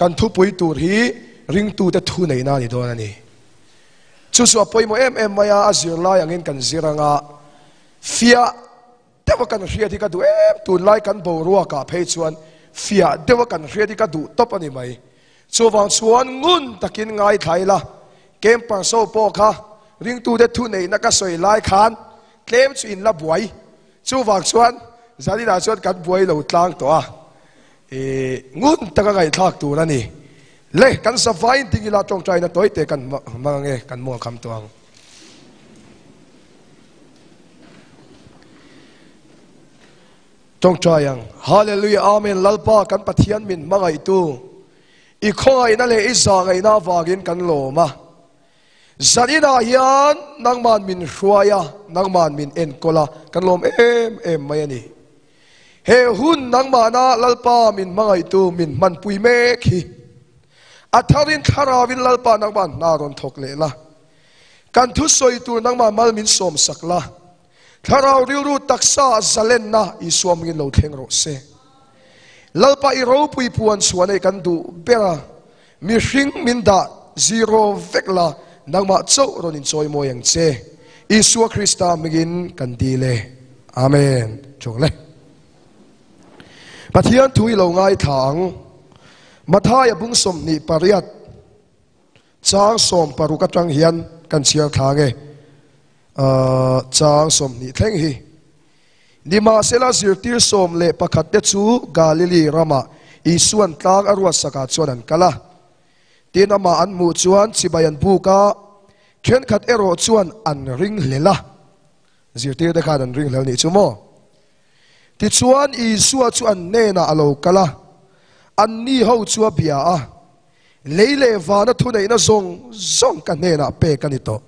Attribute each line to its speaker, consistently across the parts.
Speaker 1: Kan thupui tur hi ringtute thu neihna a ni dawn a ni. Chu chu a pawimawh em em mai a, a zirlai angin kan zir anga fiah deuha kan hriat hi ka duh em, tunlai kan boruakah phei chuan fiah deuha kan hriat hi ka duh tawp a ni mai. Chuvang chuan ngun takin ngaithla ila, Camper so pawh kha ringtute thu neihna ka sawi lai khan tlem chu in la buai. Chuvang chuan zaninah chuan kan buai lo tlang tawh a, ngun taka ngaihthlak tur a ni. Le, kan zavaiin ding ila tawngtaina tawi te kan hmang ange, kan muang kham tawh ang. Tawngtai ang. Hallelujah Amen Lalpa kan Pathian min hmangaihtu i khawngaihna leh i zahngaihna avangin kan lawm a. Zaninah hian nangman min hruai a, nangman min enkawl a, kan lawm em em mai a ni. He hun nangmahna Lalpa min hmangaihtu min hmanpui mek hi a tharin thlaravin Lalpa nangman hna rawn thawk leh la. Kan thusawi tur nangmah mal min sawmsak la. Thlarau rilru taksa a zalenna Isua hmingin lo thleng rawh se. Lalpa i ropui puan chhuah nei kan duh ber a, mihring min dah zero vek la, nangmah chauh rawn inchawi mawi ang che. Isua Krista hmingin kan dil e. Amen. Chawng le. Pathian thu i lo ngaithla ang. Mathaia bung 28. Chang 60 atang hian kan chhiar thla nge chang 20 thleng hi. Nimahsela zirtir 11 te chu Galili ramah Isuan tlang a ruatsakah chuan an kal a. Tin amah an hmuh chuan chibai an buk a, thenkhat erawh chuan an ringhlel a. Zirtir te khan an ringhlel nih chu maw? Tichuan Isua chu an hnenah a lo kal a, anni ho chu a bia a. Lei leh vana thuneihna zawng zawng ka hnenah pek a ni tawh.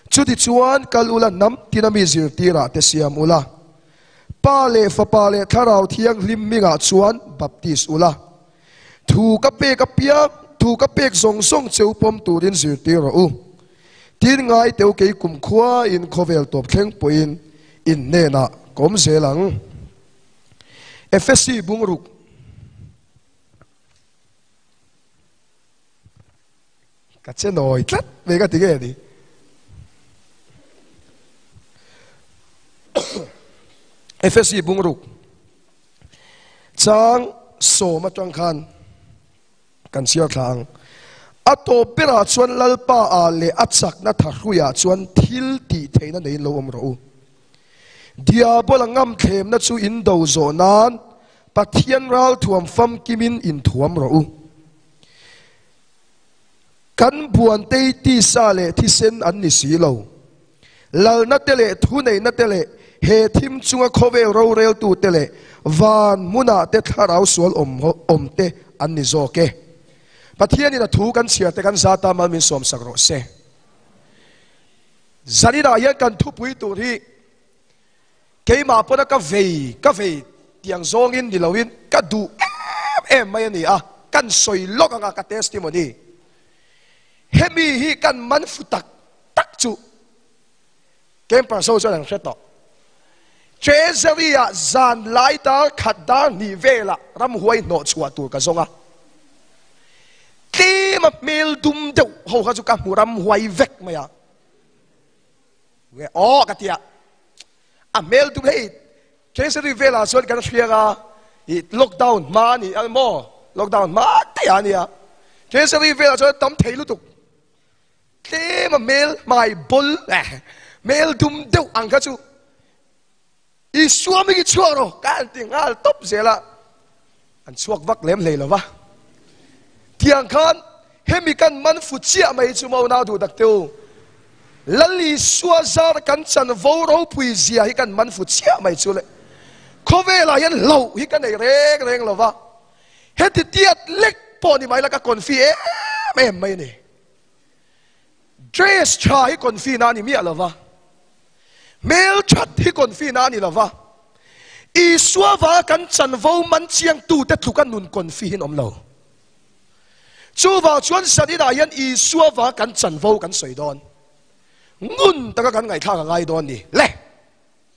Speaker 1: Chutichuan kal ula hnam tina mi zirtirah te siam ula, Pa leh Fapa leh Thlarau Thianghlim hmingah chuan baptis ula. Thu ka pek apiang, thu ka pek zawng zawng cheu pawm turin zirtir rawh u. Tin ngai teu kei kumkhuain khawvel tawp thleng pawhin in hnenah ka awm zel ang. Efesi bungruk. Ka che nawi tlat mai ka ti nge ni. Efesi bungruk chang sawm atang khan kan chhiar thla ang. A tawp berah chuan Lalpa ah leh a chakna thahruiah chuan thil tih theihna neiin lo awm rawh u. Diabola ngamthlemna chu in do zawh nan Pathian ralthuam famkimin inthuam rawh u. Kan buantei tisa leh thisen an ni si lo. Lalna te leh thuneihna te leh he thim chunga khawvel roreltu te leh van hmunah te thlarau sual awm awm te an ni zawk e. Pathianin a thu kan chhiar te kan zata mal min sawmsak rawh se. Zaninah hian kan thupui tur hi keimah pawna ka vei ka vei tiang zawngin ni loin ka duh em em mai a ni a, kan sawi lawk anga ka testimony. Hemi hi kan man fu tak tak chu Camper so chuan an hre tawh. Treasury ah zan lai dar khat dar hnih velah ramhuai hnawh chhuah tur ka zawng a. Tlem a hmel dum deuh ho kha chu ka hmu ramhuai vek mai a. Nge aw ka tia. A hmel dum hei Treasury velah chuan kan hriang a, i lockdown hma a ni a maw? Lockdown hma daih a nia. Treasury velah chuan tam thei lutuk. Tlem a hmel hmai bul eh hmel dum deuh ang kha chu Isua hming i chhuak rawh ka han ti nghal tawp zel a, an chhuak vak lem hlei lo va. Tiang khan hemi kan man fu chiah mai chu maw nau duh tak te u, Lal Isua zar kan chanvo ropui zia hi kan man fu chiah mai chu le. Khawvelah hian hlauh hi ka nei reng reng lo va, heti tiat lek pawh ni mai la ka confi em em mai a ni. Dress tha hi confi na a ni miah lo va, hmel that hi confi na a ni lo va, Isua vanga kan chanvo man chiangtute tluka nun confi hi an awm lo. Chuvang chuan zaninah hian Isua vanga kan chanvo kan sawi dawn. Ngun taka kan ngaihthlak a ngai dawn ni. Le!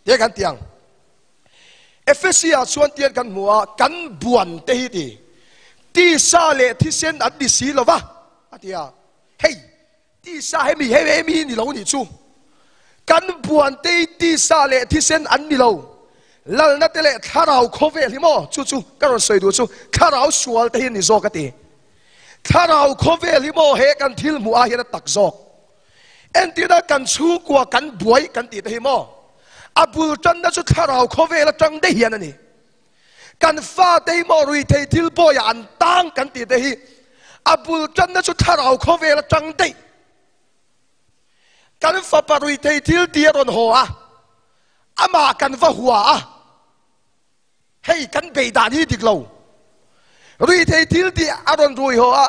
Speaker 1: Tia kan ti ang. Efesia chuan tian kan hmu a, kan buan te hi ti. Tisa leh thisen an ni si lo va, a ti a. Hei, tisa hemi hemi hemi hi ni lo nih chu. Kan buante hi tisa leh thisen an ni lo. Lalna te leh thlarau khawvel hi maw? Chu chu ka rawn sawi duh chu thlarau sual te hi ni zawk a ti. Thlarau khawvel hi maw he kan thil hmuh ah hian a tak zawk. Entirna kan chhungkua kan buai kan tih te hi maw? A bul tanna chu thlarau khawvel atang daih hian a ni. Kan fate hi maw ruithei thil bawiah an tang kan tih te hi a bul tanna chu thlarau khawvel atang daih. Kan fapa ruithei thil ti a rawn haw a, amah kan va hua a, hei kan bei dan hi dik lo. Ruithei thil ti a rawn rui haw a,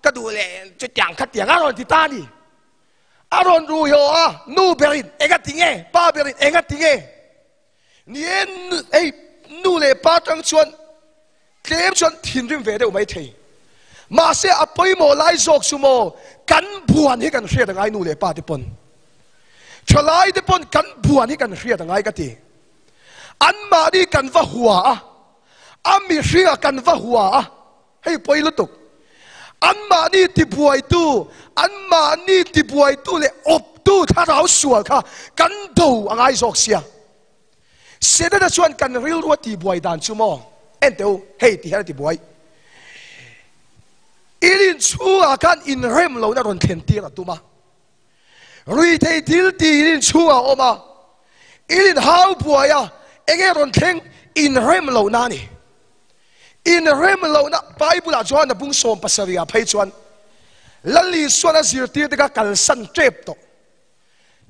Speaker 1: ka duh leh chutiang khatiang a rawn ti ta a ni. A rawn rui haw a, nu berin enga ti nge, pa berin enga ti nge? Ni e, hei nu leh pa tang chuan tlem chuan thinrim ve deuh mai thei. Mahse a pawimawh lai zawk chu maw kan buan hi kan hriat a ngai nu leh pa te pawn. Thalai te pawn kan buan hi kan hriat a ngai ka ti. Anmahni kan va hua a, a mihringa kan va hua a, hei pawi lutuk. Anmahni tibuaitu, anmahni tibuaitu leh awptu thlarau sual kha kan do a ngai zawk sia. Setana chuan kan rilru a tibuai dan chu maw? En teh u, hei ti hian a tibuai. In inchhungah khan inrem lohna rawn thlen tir a tum a. Ruithei thil ti in inchhungah a awm a, in inhau buai a, enge rawn thleng? Inrem lohna a ni. Inrem lohna, Bible-ah chuan a bung 70 ah phei chuan Lal Isuan a zirtirte kha kalsan tep tawh.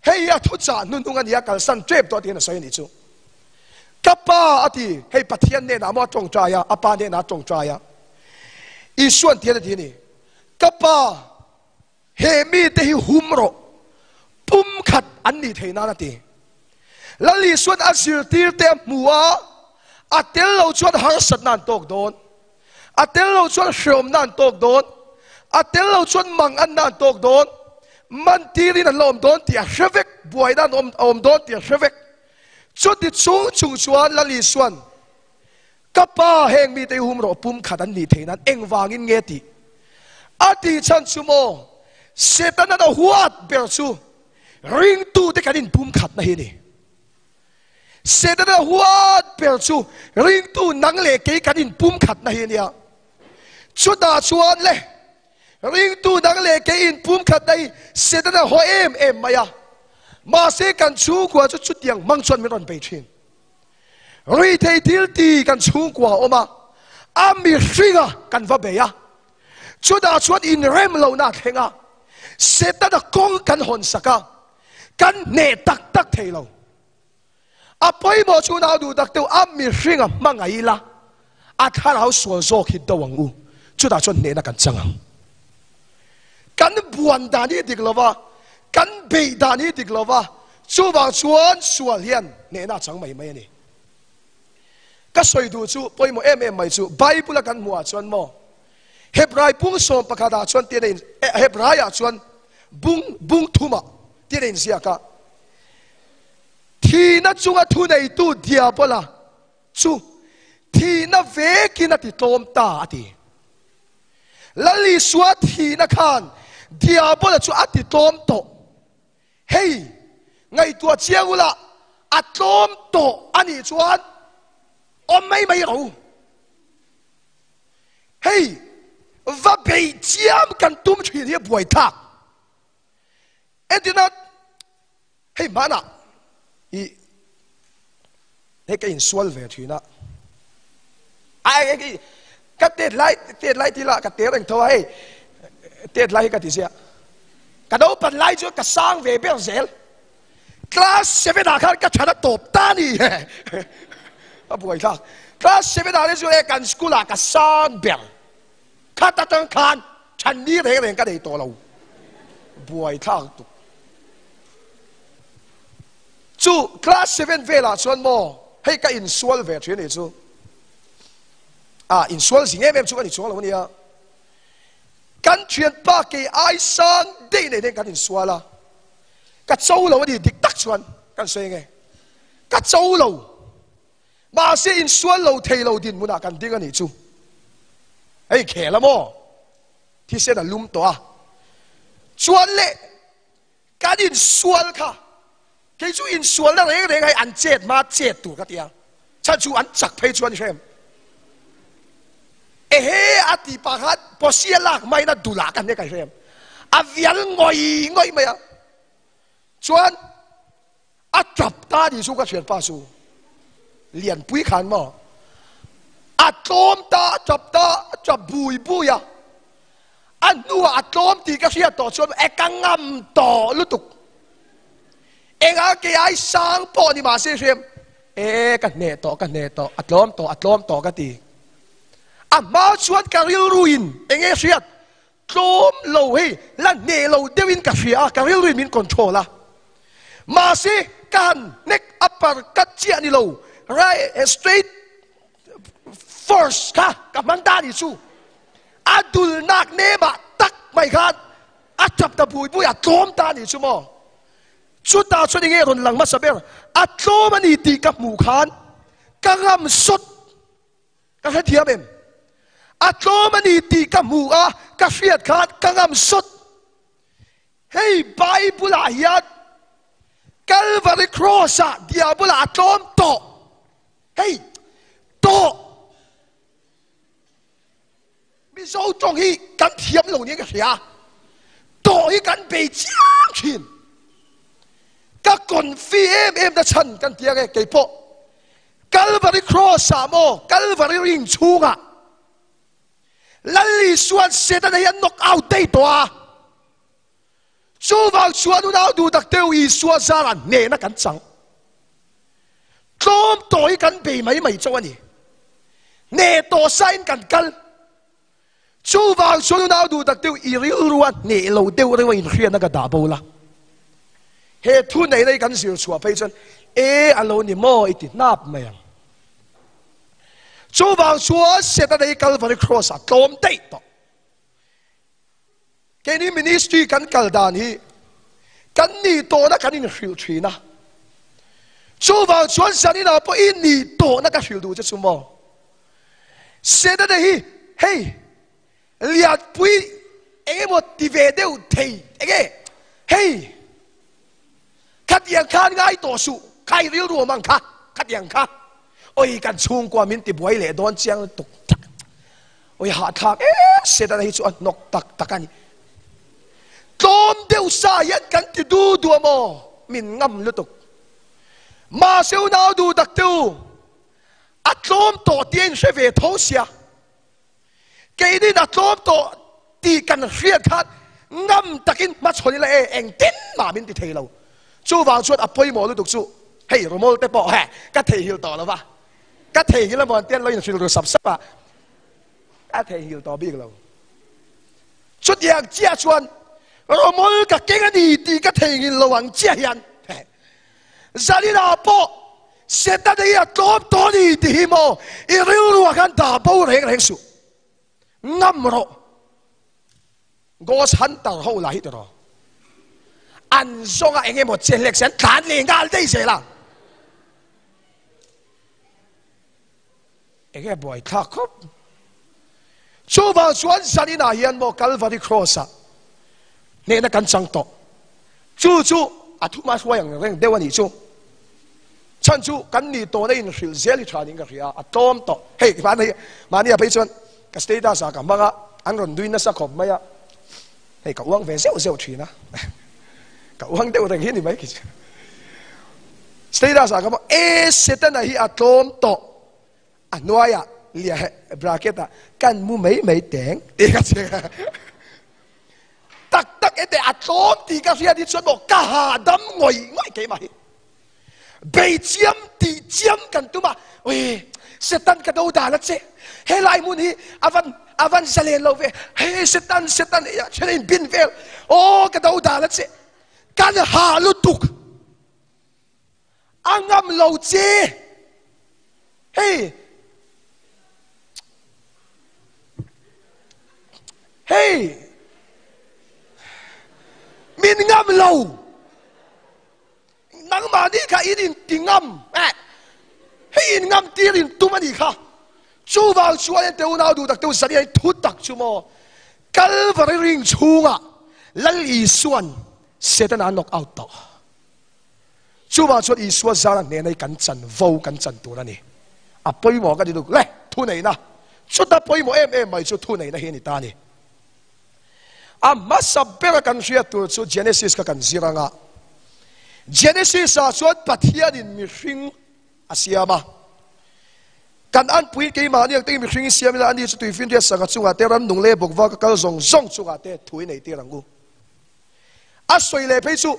Speaker 1: Hei hi a thuchah hnuhnung a ni a, kalsan tep tawh tiin a sawi a nih chu. Ka pa a ti, hei Pathian hnenah maw a tawngtai a, a pa hnenah a tawngtai a. Isuan tihian a ti a ni, Ka pa, He mite hi hum rawh, pumkhat an nih theih nan a ti. Lal Isuan a zirtirte a hmu a, a tel lo chuan harsatna an tawk dawn, a tel lo chuan hreawmna an tawk dawn, a tel lo chuan manganna an tawk dawn, mantirin an la awm dawn tih a hre vek, buaina an awm a awm dawn tih a hre vek. Chuti chung chung chuan Lal Isuan, Ka pa, heng mite hi hum rawh, pumkhat an nih theih nan engvangin nge tih a tih chhan chu maw? Setana a huat ber chu ringtute kan inpumkhatna hi a ni. Setana a huat ber chu ringtu nang leh kei kan inpumkhatna hi a nia. Chutah chuan le, ringtu nang leh kei inpumkhatna hi Setana a haw em em mai a. Mahse kan chhungkua chu chutiang hmang chuan min rawn bei thin. Ruithei thil ti kan chhungkua a awm a, a mihringa kan va bei a, chutah chuan inrem lohna a thleng a, Setana kawng kan hawn sak a, kan hneh tak tak thei lo. A pawimawh chu nau duh tak deuh, a mihringa hmangaih ila, a thlarau sual zawk hi do ang u, chutah chuan hnehna kan chang ang. Kan buan dan hi dik lova, kan beih dan hi dik lova, chuvang chuan sual hian hnehna a chang mai mai a ni. Ka sawi duh chu pawimawh em em mai chu Bible a kan hmuh ah chuan maw Hebrai bung 11 ah chuan tian a in Hebrai ah chuan bung bung thum ah tian a inziak a, thihna chunga thuneitu diabola Chu thihna vekin a ti tlawm ta, a ti. Lal Isua thihna khan Diabola chu a ti tlawm tawh. Hei, ngaihtuah chiang ula, a tlawm tawh a nih chuan awm mai mai rawh u. Hei, va beih chiam kan tum thin hi a buaithlak. Entirna, Hei hmanah i hei ka insual ve thin a, ai ka tet lai tet lai tila ka tel reng tho a hei tet lai hi ka ti zia ka naupan lai chu ka sang ve ber zel class 7 ah khan ka thana tawp ta ni a buai thlak class 7 ah chu e kan school ah ka sang ber khat atang khan than ni reng reng ka nei tawh lo buai thlak tuk Chu class seven velah chuan maw hei ka insual ve thin a nih chu. Ah insual zing em em chu ka ni chuang lo a nia. Kan thianpa kei ai sang daih nei nen kan insual a. Ka cho lo a ni dik tak chuan kan sawi nge. Ka cho lo. Mahse insual lo thei lo dinhmunah kan ding a nih chu. Hei khel a maw? Thisen a lum tawh a. Chuan le kan insual kha kei chu insualna reng reng hei an chet hma chet tur ka ti a. Chhan chu an chak phei chuan i hrem. Ehe a ti pah khan pawsia lak maina dulah ka hnek a i hrem. A vial ngawih ngawih mai a. Chuan A tap ta ni chu ka thianpa chu Lianpui khan maw a tlawm ta a tap ta a tap bui bui a, a hnuah a tlawm tih ka hriat tawh chuan e ka ngam tawh lutuk engah kei ai sang pawh ni mahse hriam e ka hneh tawh ka hneh tawh a tlawm tawh a tlawm tawh ka ti a hma chuan ka rilruin enge hriat Tlawm lo hei la hneh lo deuhin ka hria a, ka rilruin min control a. Mahse ka han hnek upper cut chiah ni lo, right straight force kha ka hmang ta ni chu. A dul nak nemah tak mai khan a tap ta bui bui a, tlawm ta ni chu maw. Chutah chuan enge rawn lang hmasa ber, a tlawm a ni tih ka hmuh khan ka ngam sawt. Ka hrethiam em? A tlawm a ni tih ka hmu a, ka hriat khan ka ngam sawt. Hei Bible ah hian Calvary Cross ah Diabol ah a tlawm tawh. Hei tawh. Mizo tawng hi kan thiam lo niin ka hria. Tawh hi kan bei chiang thin. Ka confi em em na chhan kan ti ange keipawh. Calvary Cross ah maw Calvary ring chhungah Lal Isuan Setana hi a knock out daih tawh a. Chuvang chuan unau duh tak teu Isua zarah hnehna kan chang. Tlawm tawh hi kan bei mai mai chauh a ni. Hneh tawh sain kan kal. Chuvang chuan unau duh tak teu i rilrua hneh lo deuh reuh a inhriatna ka dah bo la. He thu neihna hi kan zir chhuah phei chuan e a lo ni maw i ti hnap mai ang. Chuvang chuan Setana hi Calvary Cross ah tlawm daih tawh. Keini ministry kan kal dan hi kan nih tawhna kan inhrilh thin a. Chuvang chuan zaninah pawh i nih tawhna ka hrilh duh che chu maw. Setana hi hei lianpui eng emaw ti ve deuh thei enge hei khatiang khan ngai tawh suh khai rilru awm ang kha khatiang kha oi kan chhungkua min ti buai leh dawn chiang lutuk tak oi hahthlak em Setana hi chu a hnawk tak tak a ni tlawm deuh sa hian kan ti du du a maw min ngam lutuk mahse unau duh tak te u A tlawm tawh tih a inhre ve tho sia. Keinin a tlawm tawh tih kan hriat khan ngam takin hmachhawn ila e, engtin mah min ti thei lo. Chuvang chuan a pawimawh lutuk chu hei Romol te pawh he ka theihnghilh tawh lo va, ka theihnghilh amaw an tia an lo inhrilh ru sap sap a, ka theihnghilh tawh bik lo. Chutiang chiah chuan Romol ka keng a ni tih ka theihnghilh lo ang chiah hian he Zaninah pawh Setana hi a tlawm tawh a ni tih hi maw i rilruah khan dah bo reng reng suh. Ngam rawh. Ghost hunter ho lah hi tiraw. An zawnga eng emaw che hlek se an tlan leh nghal daih zel a. Enge buai thlak khawp. Chuvang chuan zaninah hian maw Calvary Cross ah hnehna kan chang tawh. Chu chu a thuma hruai ang reng deuh a nih chu. Chhan chu kan nih tawhna in hrilh zel hi tha niin ka hria a, a tlawm tawh. Hei mahni mahni ah phei chuan ka status ah ka hmang a, an rawn nui nasa khawp mai a. Hei ka uang ve zeuh zeuh thin a, ka uang deuh reng hi ni mai khi chu. Status ah ka hmang e Setana hi a tlawm tawh. A hnuaiah lia bracket ah kan mu mai mai teng tih ka chheng a. Tak tak e teh a tlawm tih ka hriat hi chuan maw ka hahdam ngawih ngawih keimah hi. Bei chiam tih chiam kan tum a, ui Satan ka do dan a che, helai hmun hi a van a van zalen lo ve, hei Satan Satan hei a then a in bin vel, aw ka do dan a che, kan hah lutuk. A ngam lo che. Hei. Hei. Min ngam lo. Nangmah ni kha in in ti ngam. Eh. Hei in ngam tir in tum ani kha. Chuvang chuan en teh unau duh tak te u zan thu tak chu maw Kalvari ring chhungah Lal Isuan Setana a knock out tawh. Chuvang chuan Isua zara hnena hi kan chan vo kan chan tur a ni. A pawimawh ka ti duk le thuneihna chuta pawimawh em em mai chu thuneihna hi a ni ta a ni. A hmasa bera kan hriat tur chu Genesis kha kan zir anga Genesis ah chuan Pathianin mihring a siam a. Kan anpui keimahni ang tengin mihring i siam ila ani chu tuifinriat sangha chungah te rannung leh bawkva ka kal zawng zawng chungah te thu i nei tir ang u. A sawi leh phei chu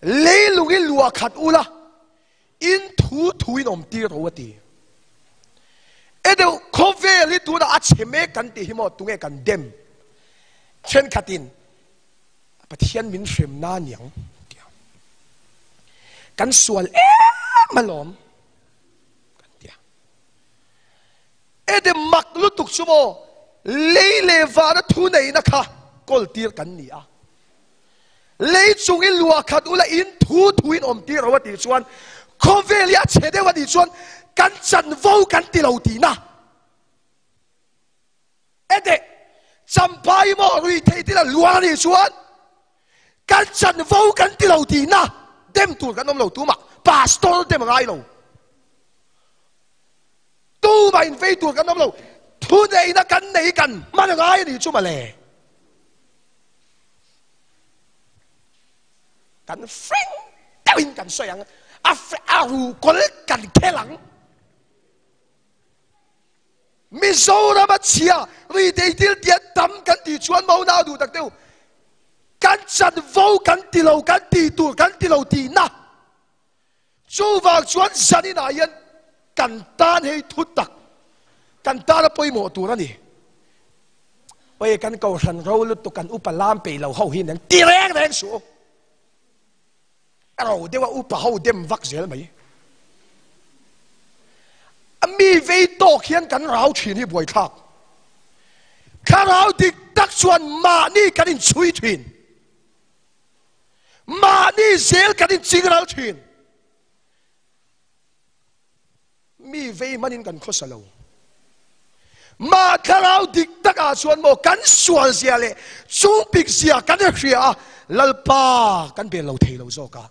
Speaker 1: leilung i luah khat ula in thu thu in awm tir ro a ti. E deuh khawvel hi tunah a chhe mek kan tih hi maw tunge kan dem thenkhatin Pathian min hrem na niang tia. Kan sual em alawm kan tia. Ede mak lutuk chu maw lei leh vana thu neihna kha kawl tir kan ni a. Lei chung i luah khat ula in thu thu in awm tir ro a tih chuan khawvel hi a chhe deuh a nih chuan kan chanvo kan ti lo tihna. Ede Champhai maw rui thei tila luang a nih chuan kan chanvo kan ti lo tihna dem tur kan awm lo tumah pastor dem a ngai lo tumah in vei tur kan awm lo thu neihna kan nei kan hman a ngai a nih chu mawle kan frank deuhin kan sawi ang a a rukawl kan khel ang. Mizoram a chhia ri thil tian tam kan tih chuan mauna duh tak deuh kan chanvo kan ti lo kan tih tur kan ti lo tihna chuvang chuan zaninah hian kan tan hei thu tak kan tan a pawimawh tur a ni. Oi kan kohhran ro lutuk kan upa lam peih lo ho hi nang ti reng reng suh u. A ro deuh a upa ho dem vak zel mai. A mi vei tawk hian kan rau thin hi buaithlak. Thlarau dik tak chuan mahni kan inchhui thin. Mahni zel kan inchingral thin. Mi vei hmanin kan khawsa lo. Mah thlarau dik takah chuan maw kan sual zia leh chungpik zia kan hria a, Lalpa kan bel lo thei lo zawk a.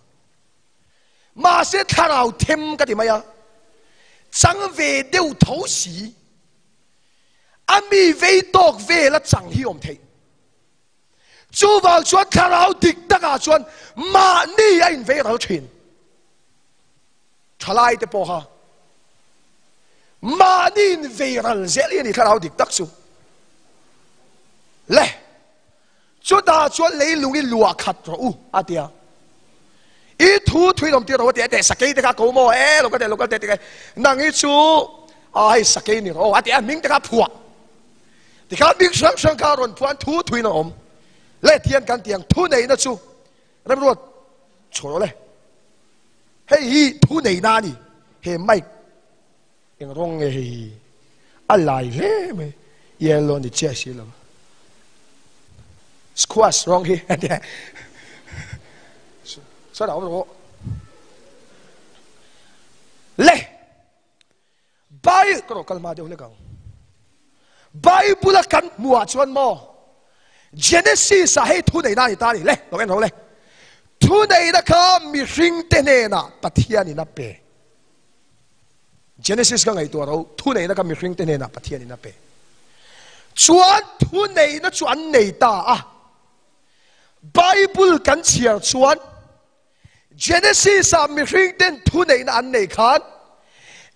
Speaker 1: Mahse thlarau them ka ti mai a, chang ve deuh tho si, a mi vei tawk vel a chang hi awm theih. Chuvang chuan thlarau dik takah chuan mahni a invei ral thin. Thalai te pawha mahni invei ral zel hi a ni thlarau dik tak chu. Le, chutah chuan leilung i luah khat rawh u a ti a. I thu thui lawm tir rawh a ti a, teh sakei te kha ko maw e lo ka teh lo ka teh ti nang hi chu a hei sakei ni rawh a ti a, hming te kha phuah. Tikhan bik hrang hrang kha rawn phuan thu thuin a awm. Le tian kan tiang thu neihna chu remruat chhuah rawh le. Hei hi thu neihna a ni. He mic eng rawng nge hei hi a lai hle mai. Yellow ni chiah si lo. Squash rawng hi a tia. Saw dah awm rawh. Le. Bai ka rawh kal hma deuh hlek ang. Bible a kan hmuh ah chuan maw Genesis ah hei thu neihna a ni ta a ni le lo en ho le. Thu neihna kha mihring te hnenah Pathian in a pe. Genesis ka ngaihtuah ro thu neihna kha mihring te hnenah Pathian in a pe. Chuan thu neihna chu an nei ta a. Bible kan chhiar chuan Genesis ah mihring ten thu neihna an nei khan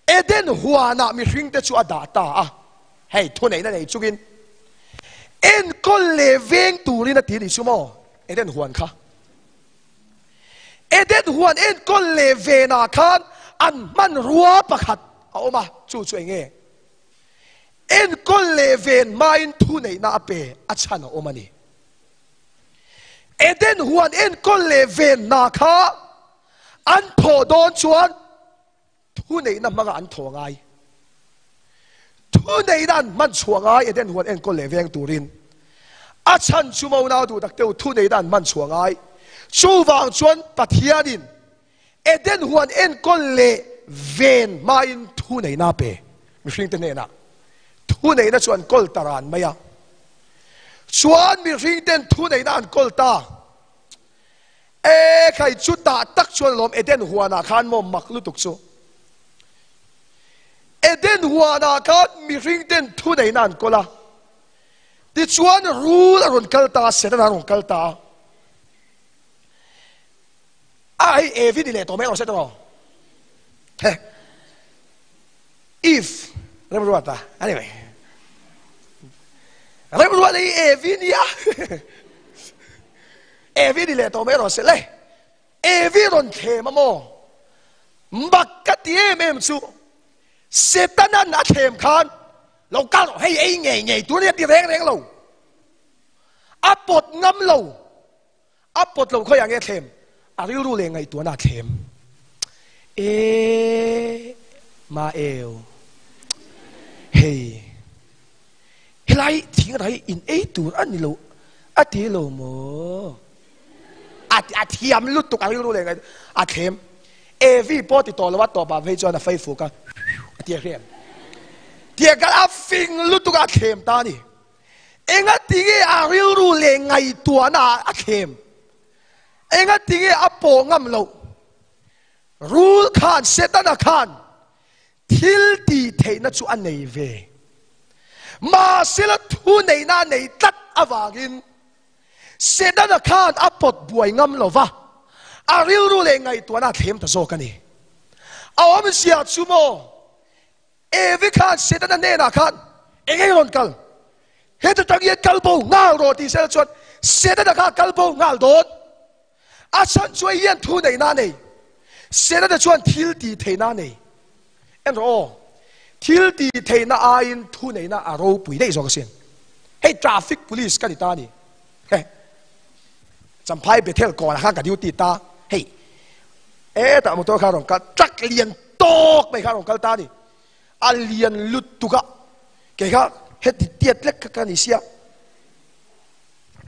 Speaker 1: Eden huan ah mihring te chu a dah ta a, hei thu neihna nei chungin enkawl leh veng turin a ti a nih chu maw Eden huan kha. Eden huan enkawl leh ven ah khan an hmanrua pakhat a awm a, chu chu eng nge? Enkawl leh ven hmain thu neihna a pe a chhan a awm a ni. Eden huan enkawl leh venna kha an thawh dawn chuan thuneihna hmanga an thawh ngai. Thuneihna an hman chhuah ngai Eden huan enkawl leh veng turin. A chhan chu Mona duh tak teu thuneihna an hman chhuah ngai. Chuvang chuan Pathianin Eden huan enkawl leh ven hmain thuneihna a pe. Mihringte hnenah thuneihna chu an kawl ta ran mai a. Chuan mihringten thuneihna an kawl ta. E khai chutah tak chuan alawm Eden huanah khan maw mak lutuk chu. Eden huanah khan mihringten thuneihna an kawl a. Tichuan rul a rawn kal ta a, Setana a rawn kal ta a. A hei Evi ni leh tawh mai rawh se tawh. He. Eve remruata ani mai. Remruata hi Evi nia. Evi ni leh tawh mai rawh se le. Evi rawn thlem a maw? Mak ka ti em em chu Setanan a thlem khan lo kal rawh hei ei ngei ngei tur nia ti reng reng lo. A pawt ngam lo. A pawt lo khawiah nge thlem? A rilru leh ngaihtuahna a thlem. E ma eu. Hei helai thing rai in ei tur a ni lo a ti lo maw? A a thiam lutuk a rilru leh ngaihtuah a thlem. Evi pawh ti tawh lo a tawpah phei chuan a fei fuk a a ti a hriat. Tiang khan a fing lutuk a thlem ta a ni. Engatinge a rilru leh ngaihtuahna ah a thlem? Engatinge a pawh ngam loh? Rul khan, Setana khan thil tih theihna chu a nei ve. Mahsela thu neihna a nei tlat avangin Setana khan a pawt buai ngam lo va, a rilru leh ngaihtuahna a thlem ta zawk a ni. A awmzia chu maw? Evi khan Setana hnenah khan, Eng eng rawn kal? Heta tang hian kal bo nghal rawh tih sela chuan Setana kha a kal bo nghal dawn. A chhan chu hei hian thu neihna a nei. Setana chuan thil tih theihna a nei. En rawh aw, thil tih theihna aiin thu neihna a ropui daih zawk asin. Hei traffic police ka ni ta a ni. Heh, Champhai Bethel kawnah khan ka duty ta. Hei, hetah motor kha a rawn kal, truck lian tawk mai kha a rawn kal ta a ni. A lian lutuk a, kei kha heti tiat lek kha ka ni sia.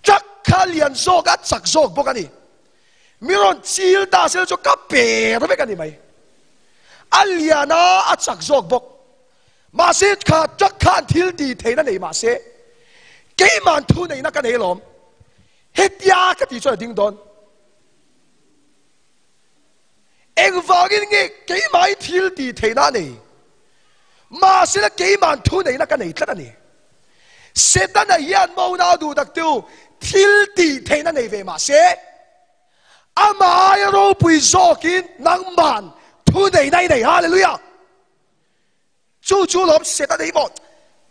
Speaker 1: Truck kha lian zawk a, chak zawk bawk a ni. Mi rawn chil ta sela chu ka per vek a ni mai. A lian a, a chak zawk bawk. Mahse kha truck khan thil ti theihna nei mahse keiman thu neihna ka nei alawm. Hetia ka tih chuan a ding dawn. Engvangin nge keimah thil ti theihna a nei? Mahsela keiman thu neihna ka nei tlat a ni. Setana hian Mona duh tak te u thil tih theihna nei ve mahse amah aia ropui zawkin nangman thu neihna i nei. Hallelujah! Chu chu lawm Setana hi maw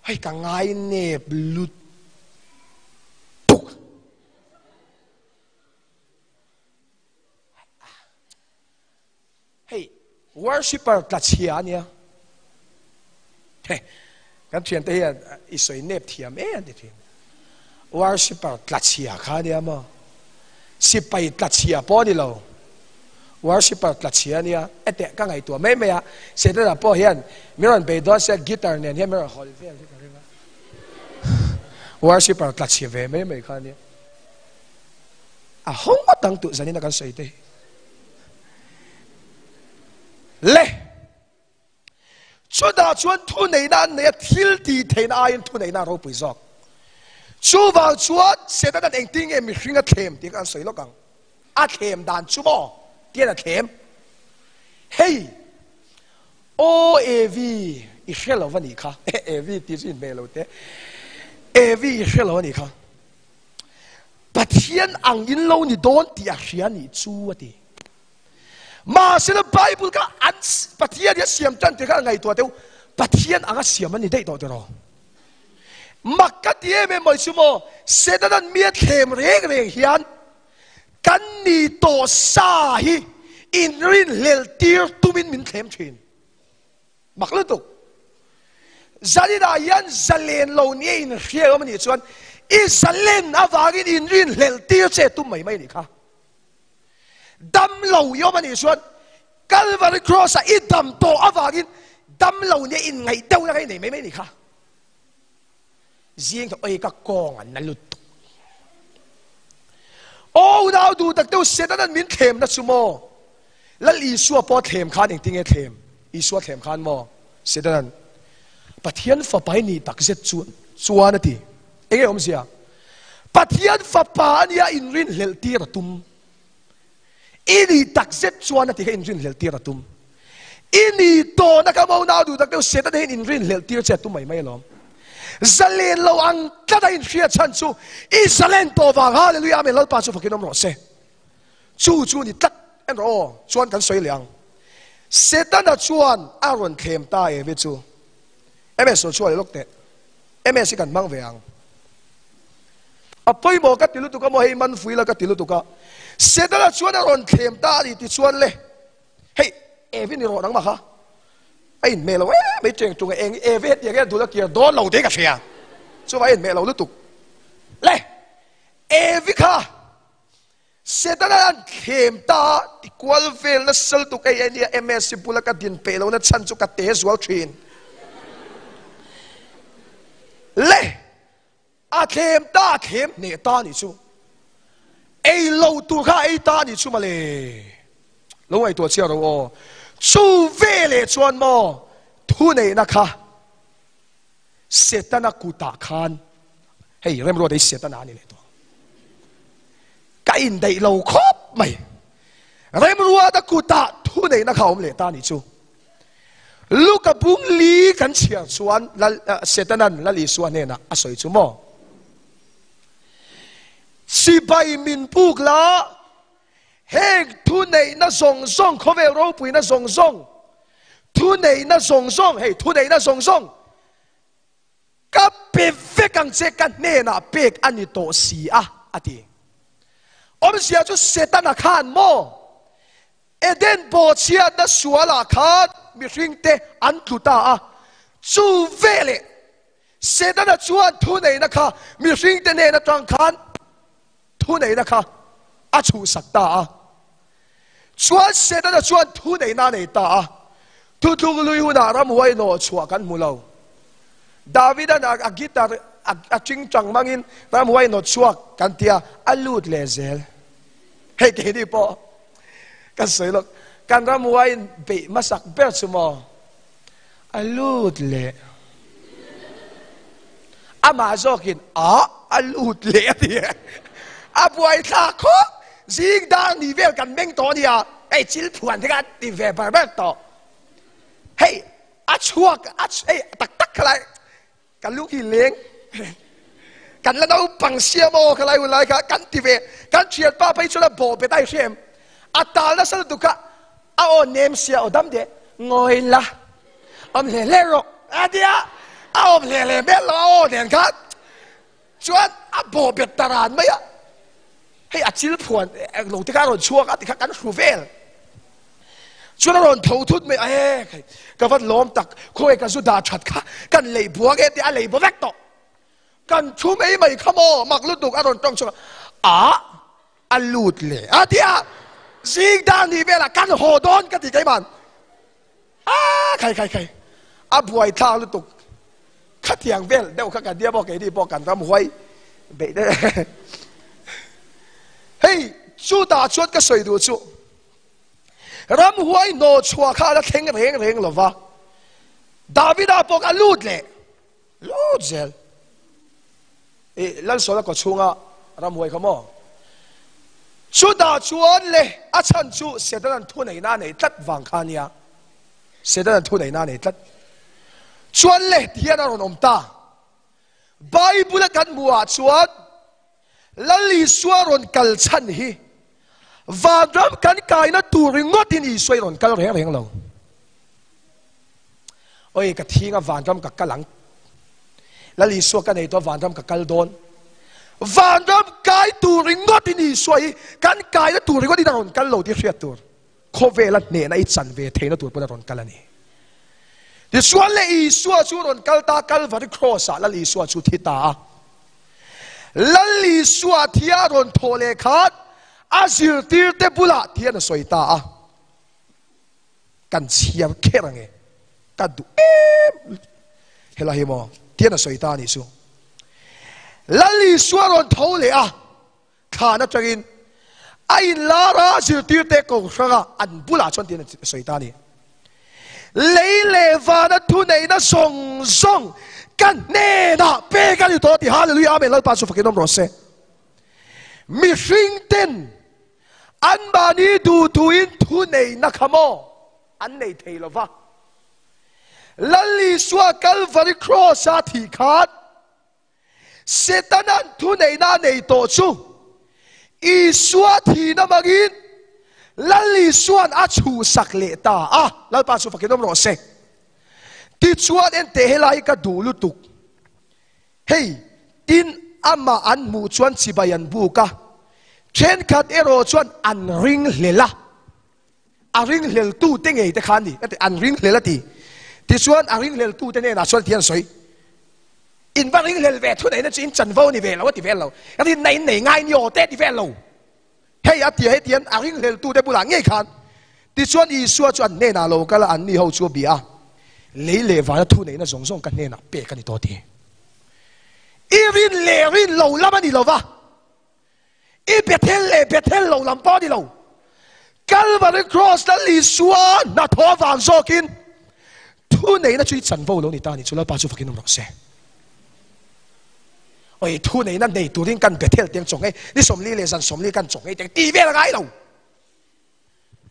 Speaker 1: hei ka ngai nep lutuk. Hei worshipper tla chhia a nia. Hei kan thiante hian i sawi nep thiam e an ti thin. Worshipper tla chhia kha a nia maw? Sipai tla chhia pawh a ni lo. Worshipper tla chhia a nia. Heteh ka ngaihtuah mai mai a, Setana pawh hian min rawn bei dawn sia guitar nen hian min rawn hawl vel hi ka ring a. Worshipper tla chhia ve mai mai kha a nia. A ho ngawt ang tuh zanin a kan sawi te hi. Le! Chutah chuan thuneihna an nei a, thil tih theihna aiin thuneihna a ropui zawk. Chuvang chuan Setana'n engtin nge mihring a thlem tih kha an sawi lawk ang. A thlem dan chu maw? Tian a thlem. Hei, aw Evi, i hre lo va nih kha. Evi tih chu inhmeh lo teh. Evi i hre lo a nih kha. Pathian ang in lo ni dawn tih a hria nih chu a ti. Mahsela Bible kha an Pathian hi a siam tan tih kha a ngaihtuah teu Pathian anga siam an ni daih tawh tiraw. Mak ka ti em em mai chu maw Setanan mi a thlem reng reng hian kan ni tawh sa hi inrinhlel tir tumin min thlem thin. Mak lutuk. Zaninah hian zalen lo nia inhria awm a nih chuan i zalen avangin inrinhlel tir che tum mai mai a nih kha. Dam lo i awm a nih chuan Calvary Cross ah i dam tawh avangin dam lo nia inngaih deuh na kha i nei mai mai a nih kha. Zing tawh oi ka kawng an na lutuk. Aw unau duh tak deuh Setanan min thlemna chu maw? Lal Isua pawh thlem khan engtin nge thlem? Isua thlem khan maw? Setanan. Pathian Fapa i nih takzet chuan chuan a ti. Enge awmzia? Pathian Fapa a nia inrinhlelh tir a tum. I nih takzet chuan a ti kha inrinhlelh tir a tum. I nih tawhna kha mo nau duh tak deuh Setana hian inrinhlelh tir che a tum mai mai alawm. Zalen lo ang tlat a inhriat chhan chu i zalen tawh vang Hallelujah Amen Lalpa chu fakin awm rawh se. Chu chu ni tlat en rawh aw, chuan kan sawi leh ang. Setana chuan a rawn thlem ta Evi chu. MS rawn chhuah leh lawk teh. MS hi kan hmang ve ang. A pawimawh ka ti lutuk a maw hei man fui la ka ti lutuk a. Setana chuan a rawn thlem ta a ni ti chuan le. Hei Evi ni rawh nangmah kha. A inhmeh lo em mai cheng tung a eng Evi hetiang hian dul a kir dawn lo tih ka hria. Chuvang a inhmeh lo lutuk. Le Evi kha. Setana an thlem ta a, ti kual vel nasa lutuk ei a nia, MSC bula ka din peih lohna chhan chu ka te zual thin. Le! A thlem ta a thlem hneh ta nih chu. Ei lo tur kha a ei ta nih chu mawle. Lo ngaihtuah chiah ro aw. Chu veleh chuan maw thuneihna kha Setana kutah khan Hei remruat hi Setana a ni leh tawh. Ka indaih lo khawp mai. Remruata kutah thuneihna kha a awm leh ta nih chu. Luka bung li kan chhiar chuan Lal Setanan Lal Isua hnenah a sawi chu maw? Sipai min puk la, heng thuneihna zawng zawng, khawvel ropuina zawng zawng, thuneihna zawng zawng, hei thuneihna zawng zawng, Ka pe vek ang che, ka hnenah pek a ni tawh si a, a ti. Awmzia chu Setana khan maw Eden bawhchhiatna sualah khan mihringte an tlu ta a, chu veleh Setana chuan thuneihna kha mihringte hnen atang khan thuneihna kha a chhuhsak ta a. Chuan Setana chuan thuneihna a nei ta a, Thuthlung lui hunah ramhuai hnawh chhuah kan hmu lo. Davida'n a guitar a tingtang hmangin ramhuai hnawt chhuak kan ti a, a lut leh zel. Hei keini pawh kan sawi lawk, kan ramhuaiin beih hmasak ber chu maw a lut leh. Amah zawkin a a lut leh a ti. A buaithlak khawp, zing dar ni vel kan meng tawh a nia, hei chil phuan te kha a ti ve ber ber tawh. Hei a chhuak a hei tak tak kha lai ka lu khi leng kan la naupang sia maw kha lai hun lai kha kan ti ve kan thianpa phei chuan a bawh bet a i hria em a tal nasa lutuk kha a aw nem sia aw dam deh ngawi la Awm hle hle rawh a ti a, a awm hle hle hmel lo a aw nen khan chuan a bawh bet ta ran mai a, hei a chil phuan lo te kha a rawn chhuak a tikha kan hru vel chuan a rawn tho thut mai a e khai ka van lawm tak khawnge ka zu dah that kha kan lei bua nge tih a lei baw vek tawh kan thu mai mai kha maw mak lutuk a rawn tawng chhuak a a lut leh a ti a zing dar ni velah kan haw dawn ka ti keiman A khai khai khai a buai thlak lutuk khatiang vel deuh kha kan nia maw keini pawh kan ram huai beih deuh hei chutah chuan ka sawi duh chu ram huai hnawh chhuah kha a la thleng reng reng lo va Davida pawh kha a lut leh lut zel i Lalsawla kaw chhunga ram huai kha maw chutah chuan le a chhan chu Setanan thuneihna a nei tlat vang kha ania Setanan thuneihna a nei tlat chuan le ti hian a rawn awm ta Bible a kan hmuhah chuan Lal Isua rawn kal chhan hi vanram kan kaina tur ringawtin Isua i rawn kal reng reng lo. Oi ka thinga vanram ka kal ang. Lal Isua ka nei tawh vanram ka kal dawn. Vanram kai tur ringawtin Isua hi kan kaina tur ringawtin a rawn kal lo tih hriat tur. Khawvela hnehna i chan ve theihna tur pawn a rawn kal a ni. Tichuan le Isua chu rawn kal ta Kalvari Cross ah Lal Isua chu thi ta a. Lal Isua thi a rawn thawh leh khan a zirtirte bulah thian a sawi ta a. Kan chhiar kher ange. Ka duh em helai hi maw thian a sawi ta a nih chu. Lal Isua rawn tho leh a. Thlan atangin a inlar a, zirtirte ko hranga an bulah chuan tiin a sawi ta a ni. Lei leh vana thuneihna zawng zawng ka hnenah pek a ni tawh ti Hallelujah Amen Lalpa chu fakin awm rawh se. Mihring ten anmahni duhthuin thuneihna kha maw an nei thei lo va. Lal Isua Calvary Cross-a thih khan Setana'n thuneihna a nei tawh chu Isua thihna hmangin Lal Isua'n a chhuhsak leh ta a, Lalpa chu fakin awm rawh se. Tichuan enteh helai hi ka duh lutuk. Hei, tin amah an hmuh chuan chibai an buk a, thenkhat erawh chuan an ringhlel a. A ringhleltute ngei te kha an ni, a ti, an ringhlel a ti. Tichuan a ringhleltute hnenah chuan ti an sawi, In va ringhlel ve thuneihna chu in chanvo ni ve lo a ti vel lo, rinna in nei ngai ni aw te a ti vel lo. Hei a ti a, hetiang a ringhleltute bulah ngei khan. Tichuan Isua chu an hnenah lo kal a, anni ho chu a bia a, Lei leh vana thuneihna zawng zawng ka hnenah pek a ni tawh a ti. I rin leh rin lo lam a ni lo va. I Bethel leh Bethel lo lam pawh a ni lo. Calvary Cross Lal Isua hnathawh avang zawkin thu neihna chu i chanvo lo ni ta a ni chu Lalpa chu fakin awm rawh se. Oi thu neihna nei turin kan Bethel teng chaw ngei ni 40 leh zan 40 kan chaw ngei teng ti vel a ngai lo.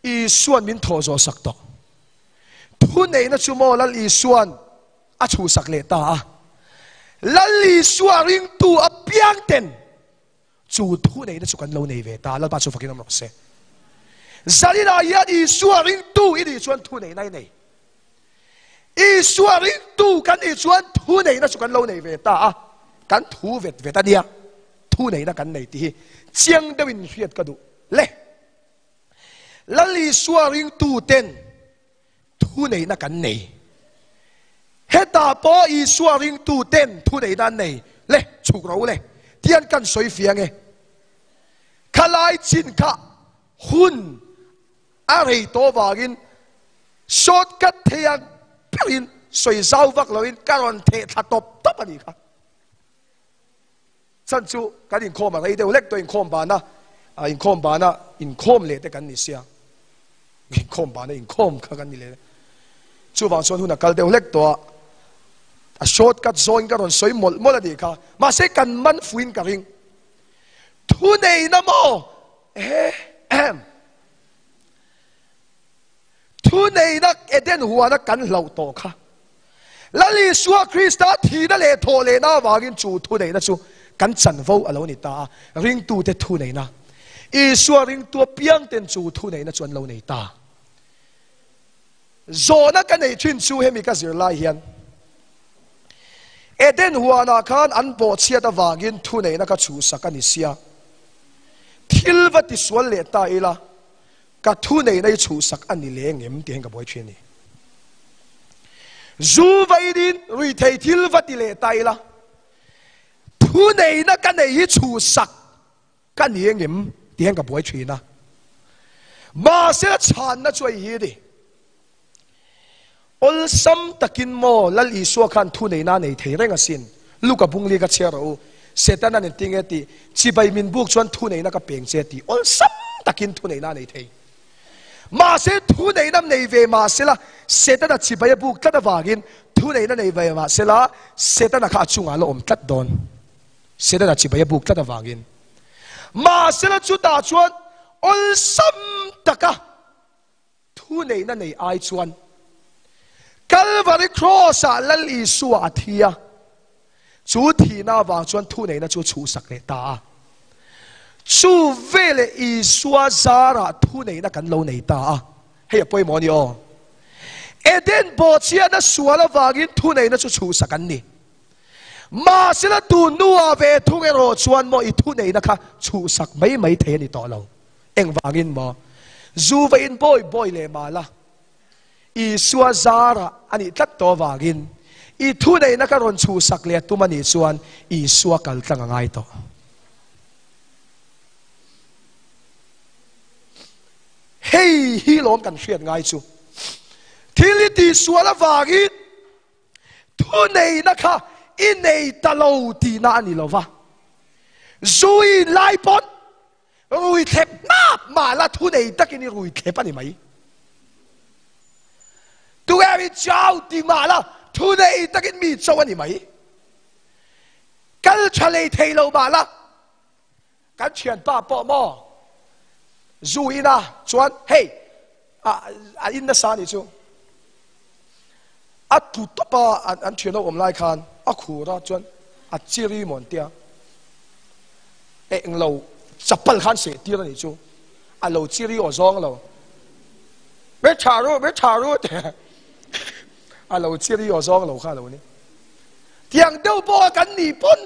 Speaker 1: Isuan min thawh zawh sak tawh. Thu neihna chu maw Lal Isuan a chhuhsak leh ta a. Lal Isua ringtu apiang ten Chu thu neihna chu kan lo nei ve ta, Lalpa chu fakin awm rawh se. Zaninah hian Isua ringtu i nih chuan thu neihna i nei. Isua ringtu kan nih chuan thu neihna chu kan lo nei ve ta a, kan thu vet vet a nia, thu neihna kan nei tih hi chiang deuhin hriat ka duh le. Lal Isua ringtu ten Thu neihna kan nei. Hetah pawh Isua ringtu ten thu neihna an nei. Le, chhuk ro le. Tian kan sawi fiang e. Khalai chin kha hun a rei tawh vangin shortcut thei ang berin sawi zau vak loin ka rawn theh thla tawp tawp a nih kha. Chan chu kan inkhawm a rei deuh hlek tawh inkhawm bana inkhawm bana inkhawm leh te kan ni sia inkhawm bana inkhawm kha kan ni leh chuvang chuan hun a kal deuh hlek tawh a a shortcut zawngin ka rawn sawi mawlh mawlh a nih kha mahse kan man fuin ka ring thu neihna maw ehem thu neihna Eden huana kan hlauh tawh kha Lal Isua Krista thihna leh thawhlehna avangin chu thuneihna chu kan chanvo a lo ni ta a, ringtute thuneihna. Isua ringtu apiangten chu thuneihna chu an lo nei ta. Zawhna ka neih thin chu hemi ka zir lai hian Eden huanah khan an bawhchhiat avangin thuneihna ka chhuhsak a ni sia. Thil va tisual leh ta ila, Ka thu neihna i chhuhsak a ni leng em tih hian ka buai thin a ni. Zu va inin ruithei thil va ti leh ta ila, thu neihna ka nei hi chhuhsak ka ni eng em tih hian ka buai thin a. Mahse a chhanna chu a i hi a ni. Awlsam takin maw Lal Isua khan thu neihna a nei thei reng asin. Luka bungli ka chhiar rawh u. Setana'n engtin nge tih? Chibai min buk chuan thu neihna ka peng che tih awlsam takin thu neihna a nei thei. Mahse thu neihna nei ve mahsela Setana chibai a buk tlat avangin thu neihna nei ve mahsela Setana kha a chungah a la awm tlat dawn. Setana chibai a buk tlat avangin. Mahsela chutah chuan awlsam taka Thu neihna nei ai chuan Kalvari Cross-ah Lal Isua a thi a, chu thihna avang chuan thu neihna chu a chhuhsak leh ta a. Chu veleh Isua zarah thu neihna kan lo nei ta a, hei a pawimawh a ni aw. Eden bawhchhiatna sual avangin thu neihna chu chhuhsak an ni. Mahsela tun hnuah ve thung erawh chuan maw i thu neihna kha chhuhsak mai mai thei a ni tawh lo. Engvangin maw? Zu va in bawi bawi leh mal a, Isua zarah a nih tlat tawh avangin i thuneihna ka rawn chhuhsak leh a tum a nih chuan Isua kal tlang a ngai tawh. Hei hi lawm kan hriat ngai chu. Thil i tihsual avangin Thuneihna kha i nei ta lo tihna a ni lo va, zu i in lai pawn rui thlep hnap mah la thunei takin i rui thlep a ni mai. Tunge mi cho ti mah la, thu nei takin mi cho a ni mai. Kal tha lei thei lo mah la, kan thianpa pawh maw zu in a chuan hei a in nasa nih chu a tlu tawp a an thian ho awm lai khan a khur a chuan a chiri maw an tia englo chapal khan seh tir a nih chu a lo chiri aw zawng lo be tha ru be tha ru te a lo chiri aw zawng lo kha lo ni tiang deuh pawh a kan nih pawn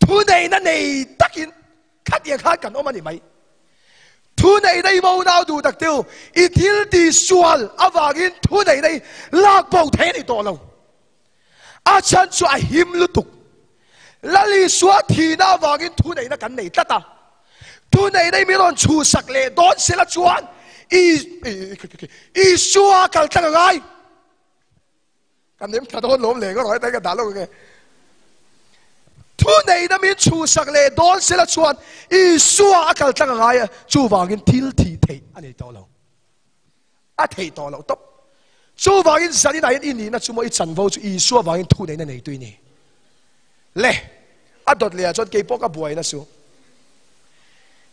Speaker 1: Thuneihna nei takin khatiang khan kan awm a ni mai. Thuneihna i unau duh tak teu, i thil ti sual avangin thuneihna i lak bo thei a ni tawh lo. A chhan chu a him lutuk. Lal Isua thihna avangin thuneihna kan nei tlat a. Thuneihna i mi rawn chhuhsak leh dawn sela chuan Isua kal tlang a ngai. Kan nem thla dawn lawm leh ngawt rawh ka dah lo nge. Thu neihna min chhuhsak leh dawn sela chuan Isua a kal tlang a ngai a, chuvangin thil thih theih a nei tawh lo. A theih tawh loh tawp. Chuvangin zaninah hian i nihna chu maw i chanvo chu Isua vangin thu neihna neitu i ni. Le, a dawt lehah chuan keipawh ka buaina chu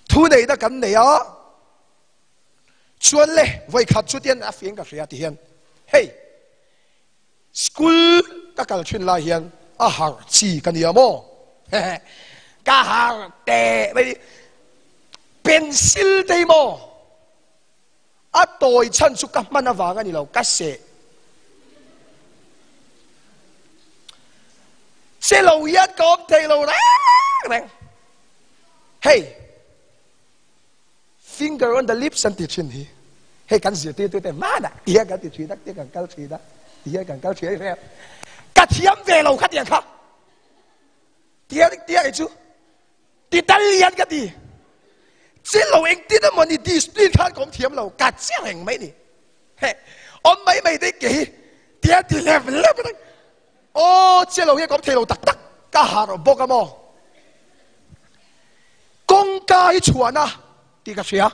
Speaker 1: thu neihna kan nei a, Chuan le, vawikhat chu tian a fiang ka hria ti hian hei school ka kal thin lai hian a harh chi ka nia maw? Ka harh teh mai pencil te hi maw a tawi chhan chu ka hman avang a ni lo ka seh che lo hian ka awm thei lo reng reng hei. Finger on the lips an ti thin hi hei kan zirtirtu te hmanah ti hian kan ti thin a, ti kan kal thin a, ti hian kan kal thin a ni hre ka thiam ve lo kha tiang kha tiang tiang hi chu ti tal lian ka ti chi lo engtin emaw ni discipline khan ka awm thiam lo ka che reng mai ni he awm mai mai te ke hi tiang ti lep lep reng aw che lo hian ka awm thei lo tak tak ka harh bawk a maw Kawngka hi chhuahna tih ka hria.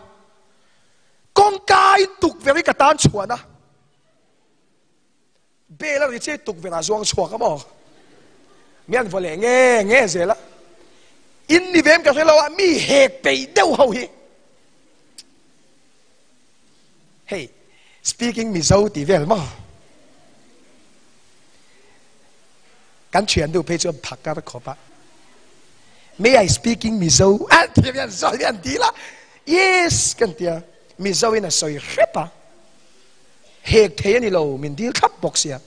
Speaker 1: Kawngka hi tukverh hi ka tan chhuahna. Bel a ri che tukverh ah zuang chhuak a maw? Mi an vaw leh nge nge zel a. In ni vem ka hre lo a, mi hek peih deuh ho hi. Hei, speaking Mizo tih vel maw? Kan thian duh phei chuan phakar khawp a. May I speaking Mizo? An ti hian zawi hian dil a. Yes kan tia. Mizo in a sawi hrep a. Hek thei a ni lo, min dil thlap bawk sia.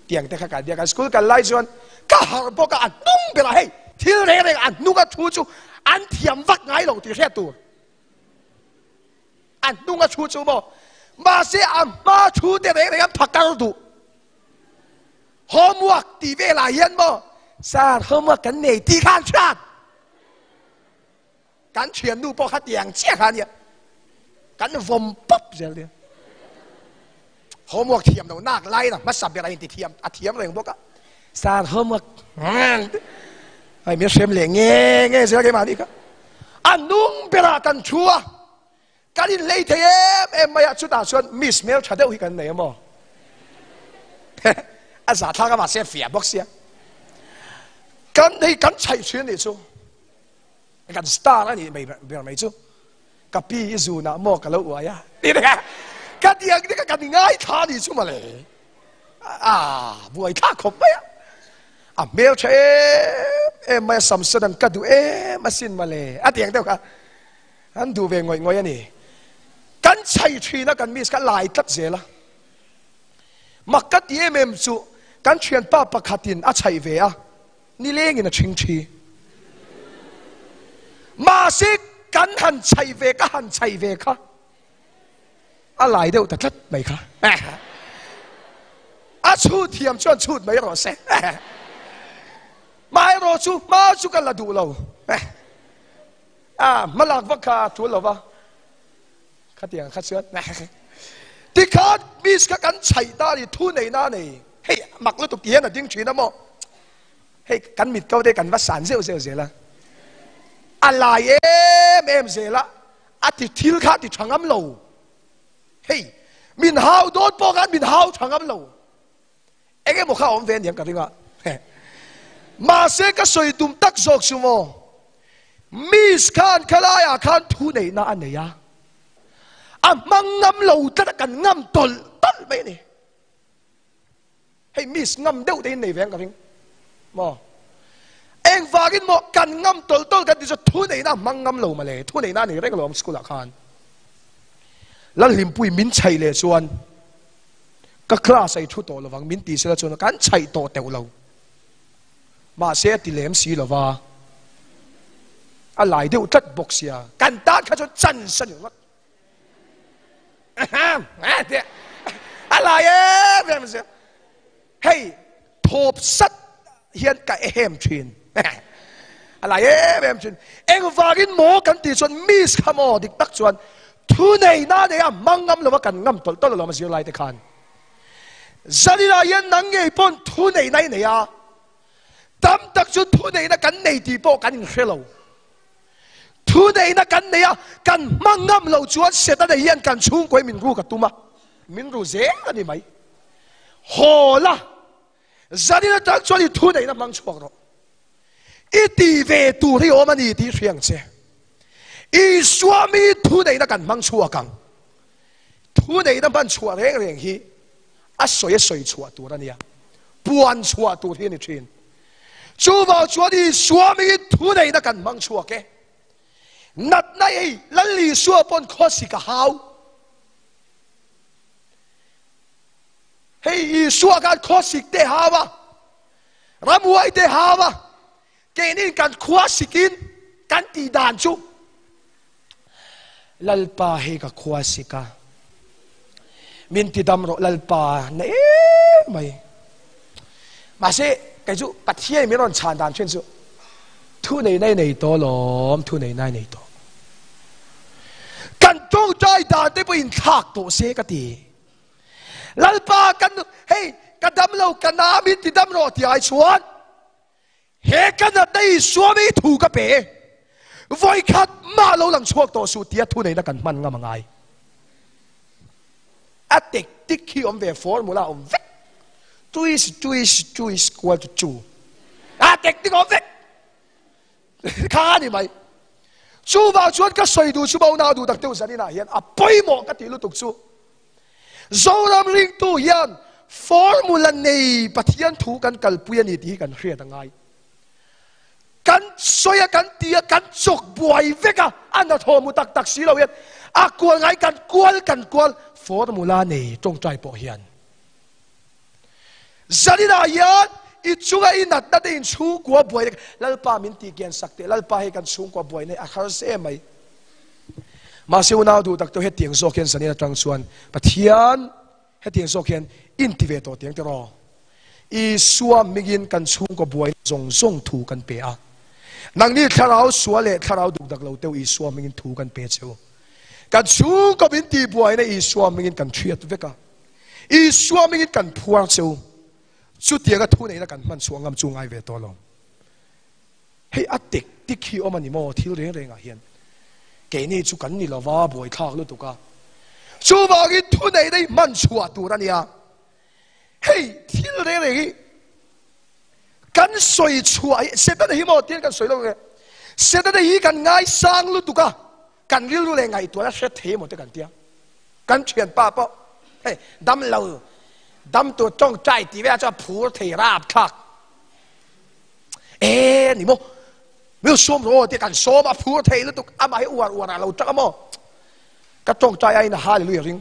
Speaker 1: Tiang te kha kan biak a. School kal lai chuan ka harh bawk a, a hnung berah hei thil reng reng a hnung a thu chu an thiam vak ngai lo tih hriat tur. A hnung a thu chu maw? Mahse a hma thu te reng reng an phakar duh. Homework tih velah hian maw Sir homework kan nei tih kha an hriat. Kan thiannu pawh kha tiang chiah kha ania. Kan vawm pawp zel nia. Homework thiam lo nak lai na hmasa ber a inti thiam a thiam reng bawk a. Sir homework ai min hrem leh nge nge zel keimah nih kha. A nung berah kan thu a. Kan inhlei thei em em mai a, chutah chuan miss hmel tha deuh hi kan nei a maw? A zahthlak a mahse a fiah bawk sia. Kan hei kan chhaih thin nih chu. Kan star a nih mai ber mai chu. Ka pi i zunah maw ka lo uai a. Ti nia. Ka tiang te kha kan ngaithla a nih chu mawle. A buai thlak khawp mai a. A hmel tha em em mai a, Samson an ka duh em asin mawle. A tiang deuh kha. An duh ve ngawih ngawih a ni. Kan chhai thin a, kan miss kha lai tlat zel a. Mak ka ti em em chu kan thianpa pakhatin a chhaih ve a, nilengin a chhing thi. Mahse kan han chhaih ve ka han chhaih ve kha a lai deuh ta tlat mai kha. A chhut thiam chuan chhut mai rawh se. Maherawh chu hma chu ka la duh lo. A hmalak vak kha a tul lo va, khatiang kha chuan tikhan miss kha kan chhaih ta a ni, thu neihna a nei, hei mak lutuk ti hian a ding thin a maw, hei kan mit ko te kan va san zeuh zeuh zel a, a lai em em zel a, a ti thil kha a ti tha ngam lo, hei Min hau dawn pawh khan min hau tha ngam lo. Eng emaw kha a awm ve aniang ka ring a. Mahse ka sawi tum tak zawk chu maw, Miss khan khalaiah khan thu neihna a nei a, a hmang ngam lo tlat a, kan ngam tawlh tawlh mai a ni. Hei miss ngam deuh te in nei ve ang ka ring maw? Engvangin maw kan ngam tawlh tawlh kan ti chu thu neihna a hmang ngam lo mawle, thu neihna a nei reng alawm school ah khan. Lalhlimpui min chhaih leh chuan ka class a i thu tawh lovang min ti sela chuan kan chhaih tawh teuh lo. Mahse a ti lem si lova, a lai deuh tlat bawk sia, kan tan kha chuan chance a ni ringawt. A lai em em zel. Hei thawp sat hian ka ehem thin. A lai em em thin. Engvangin maw kan tih chuan miss kha maw dik tak chuan thu nei na nei a hmang ngam lova kan ngam tawlh tawlh alawm a zirlai te khan. Zanina hian nang ngei pawn thu nei na i nei a, tam tak chu thu neihna kan nei tih pawh kan inhre lo. Thu neihna kan nei a, kan hma ngam lo chuan Setana hian kan chhungkaw hi min ruk a tum a, min ru zel a ni mai. Haw la, zanin atang chuan i thu neihna hmang chhuak rawh. I ti ve tur hi awm a ni tih hria ang che. Isua mi thu neihna kan hmang chhuak ang. Thu neihna hman chhuah reng reng hi a sawi a sawi chhuah tur a nia, puan chhuah tur hi a ni thin. Chuvang chuan Isua mingin thu neihna kan hmang chhuak e. Natna ei Lal Isua pawn khawsik a hau. Hei Isua khan khawsik te hau a, ramhuai te hau a, keinin kan khua sikin kan tih dan chu Lalpa hei ka khua sik a, min ti dam rawh Lalpa na em mai. Mahse kei chu Pathian min rawn chhan dan thin chu thu nei nai nei tawh lawm, thu nei nai nei tawh. Kan tawngtai dan te pawh inthlak tawh se ka ti. Lalpa kan hei ka dam lo ka na min ti dam rawh ti ai chuan He ka natna Isua mi thu ka pe, vawikhat mah lo lang chhuak tawh suh tia thuneihna kan hman ngam a ngai. A tek tik hi awm ve, formula awm vek. Two is two is two is equal to two. A tek tik awm vek. Kha a ni mai. Chuvang chuan ka sawi duh chu Mauna duh tak deuh zaninah hian a pawimawh ka tih lutuk chu. Zoram ringtu hian formula nei Pathian thu kan kalpui a ni tih hi kan hriat a ngai. Kan sawi a, kan ti a, kan chawk buai vek a, a hnathawh mu tak tak si lo hian a kual ngai kan kual kan kual formula nei tawngtai pawh hian zaninah hian i chunga i natna te in chhungkua buai Lalpa min tih kian sak teh Lalpa hei kan chhungkua buai nei a harsa em mai. Mahse unau duh tak te hetiang zawk hian zanin atang chuan Pathian hetiang zawk hian in ti ve tawh tiang tiraw? Isua mingin kan chhungkaw buaina zawng zawng thu kan pe a. Nangni thlarau sual leh thlarau dukdak lo teu Isua mingin thu kan pe che u. Kan chhungkaw min tih buaina Isua mingin kan hriat vek a. Isua mingin kan phuar che u. Chutianga thu neihna kan hman chhuah ngam chu ngai ve tawh lo. Hei a tek tik hi awm a ni maw thil reng rengah hian keini chu kan ni lova buaithlak lutuk a, chuvangin thu nei nei hman chhuah tur a nia. Hei thil reng reng hi kan sawi chhuah hi Setana hi maw tiin kan sawi lo nge Setana hi kan ngaisang lutuk a, kan rilru leh ngaihtuahna hre thei emaw te kan tia. Kan thianpa pawh hei dam lo dam tur tawngtai tih velah chuan phur thei rapthlak. E ni maw mil sawm rawh te kan sawm a phur thei lutuk amah hi uar uar a lo tak a maw ka tawngtai aiin a hallelujah ring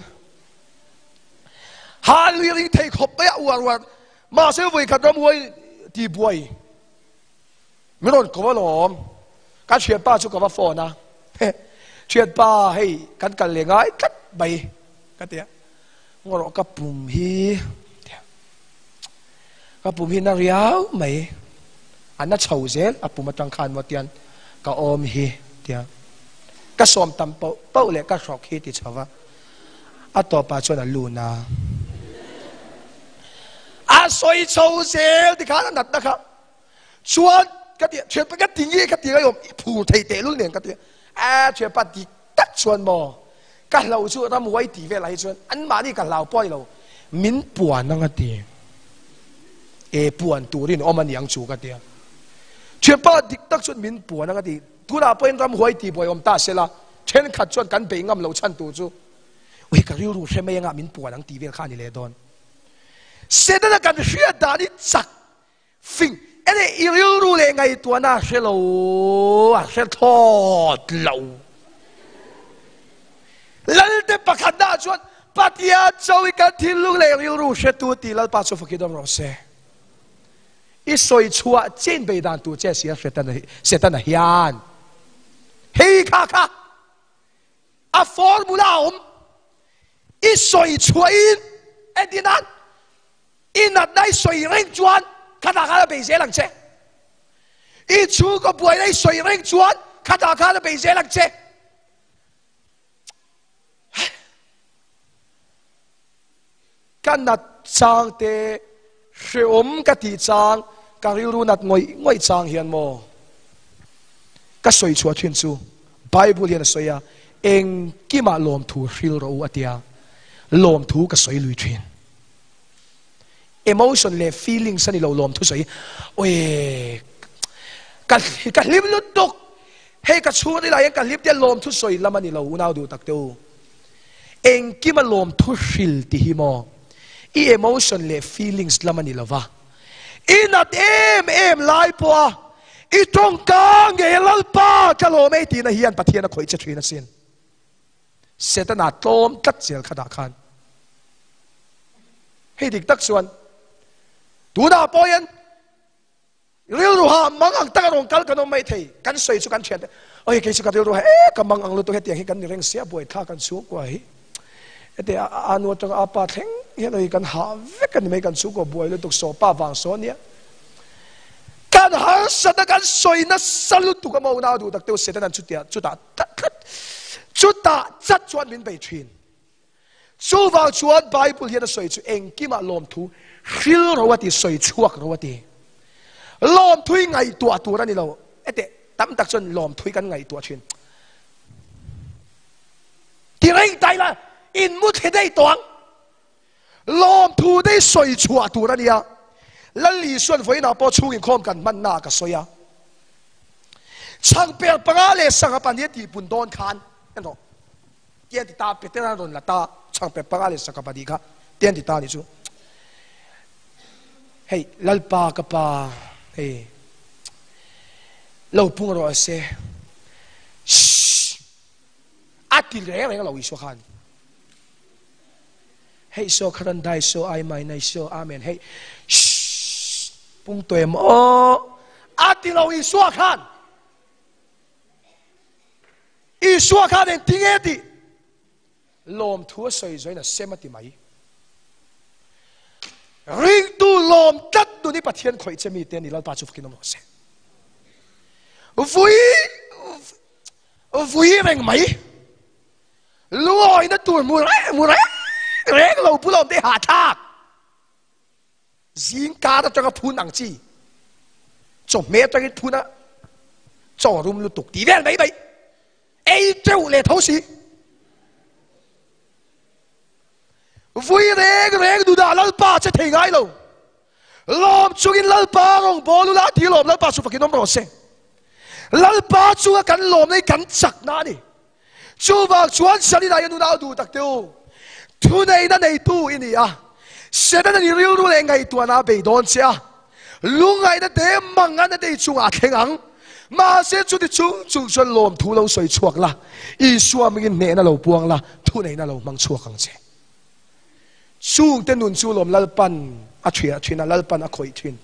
Speaker 1: hallelujah ring thei khawp mai a uar uar mahse vawi khat ram huai ti buai min rawn ko alawm ka thianpa chu ka va phone a thianpa hei kan kal leh ngai tlat mai ka tia ngawrh ka pum hi Ka pum hi na riau mai, a na chho zel a pum atang khan maw tian ka awm hi tia ka sawm tam pauh pauh leh ka hrawk hi ti chho va, a tawpah chuan a lun a, a sawi chho zel ti khan a natna kha chuan ka ti thianpa ka ti nge ka ti ngai awm i phur thei tehlul nen ka ti a, thianpa dik tak chuan maw. Ka hlau chu ramhuai tih velah hi chuan anmahni ka hlau pawh a ni lo, min puan ang a ti. E puan turin awm a ni ang chu ka ti a. Thianpa dik tak chuan min puan ang a ti. Tunah pawhin ramhuai tih buai awm ta se la, thenkhat chuan kan bei ngam lo chhan tur chu ui ka rilru hre mai anga min puan ang tih vel kha a ni leh dawn. Setana kan hriat dan hi chak Fing, Ene i rilru leh ngaihtuahna a hre lo, a hre thlawt lo. Lalte pakhatna ah chuan Pathian chawi kan thinlung leh rilru hretu tih Lalpa chu fakir dawm rawh se. I sawi chhuah chin bei dan tur che sia Setana hian hei kha kha a formula a awm. I sawi chhuahin entirnan I natna i sawi reng chuan khatah khan a bei zel ang che. I chhungkaw buaina i sawi reng chuan khatah khan a bei zel ang che. Ka nat chang te, hreawm ka tih chang, ka rilru nat ngawih ngawih chang hian maw ka sawi chhuah thin chu Bible hian a sawi a, engkimah lawmthu hril rawh u a tia, lawmthu ka sawi lui thin. Emotion leh feelings a ni lo lawm thusawi oe ka ka hlim lutuk hei ka chhung ni lai hian ka hlim te lawm thusawi lam a ni lo unau duh tak te u engkim a lawm thu hril ti hi maw i emotion leh feelings lam a ni lova i nat em em lai pawh a i tawngka ngei lalpa ka lawm ei tihna hian Pathian a khawih che thin asin. Setana tlawm tlat zel kha dah khan hei dik tak chuan tunah pawh hian rilru ha mang ang taka rawn kal kan awm mai thei kan sawi chu kan thian te oi kei chu ka rilru ha e ka mang ang lutuk hetiang hi kan ni reng sia buai thla kan chhungkua hi heti a nu atanga a pa thleng hian oi kan hah vek a ni mai kan chhungkua buai lutuk saw pa vang saw ania kan harsatna kan sawi nasa lutuk a maw unau duh tak te u Setana'n chutia chutah tlat tlat. Chutah chat chuan min bei thin. Chuvang chuan Bible hian a sawi chu engkimah lawmthu hril ro a ti, sawi chhuak ro a ti. Lawmthu hi ngaihtuah tur a ni lo. Ete tam tak chuan lawmthu hi kan ngaihtuah thin. Ti reng ta ila in mu thli daih tawh ang. Lawmthu te hi sawi chhuah tur a nia. Lal Isuan vawiinah pawh chhung inkhawm kan hmannaah ka sawi a. Chhangper panga leh sangha pahnih a tihpun dawn khan en rawh. Tian ti ta Peter a rawn la ta chhangper panga leh sangha pahnih kha tian ti ta ni chu. Hei Lalpa ka pa hei lo pung rawh se. Shh a ti reng reng lo Isua khan. Hei so kharan dai so ai mai nai so amen hei shh pung tuem aw a ti lo Isua khan Isua khan eng tinge ti lawm thu a sawi zoin a sem a ti mai ringtu lawm tlat nun hi Pathian khawih che mi te ni Lalpa chu fakin awm rawh se vui vui reng mai Lungawina tur hmu reng hmu reng reng lo pu lawm te hahthlak. Zing kar atanga phun ang chi chawhmeh atangin phun a chaw rum lutuk tih vel mai mai ei teuh leh tho si. Vui reng reng duhdah Lalpa che thei ngai lo. Lawm chungin Lalpa rawngbawl ula ti lawm Lalpa chu fakin awm rawh se. Lalpa chunga kan lawmna hi kan chakna a ni. Chuvang chuan Salina hian unau duh tak te u, thuneihna neitu i ni a, Setana ni rilru leh ngaihtuahna a bei dawn che a, lungngaihna te manganna te i chungah a thleng ang. Mahse chuti chung chung chuan lawmthu lo sawi chhuak la, Isua hmingin hnehna lo puang la, thuneihna lo hmang chhuak ang che. Chungte nun chu lawm Lalpan a thiah thin a, Lalpan a khawih thin.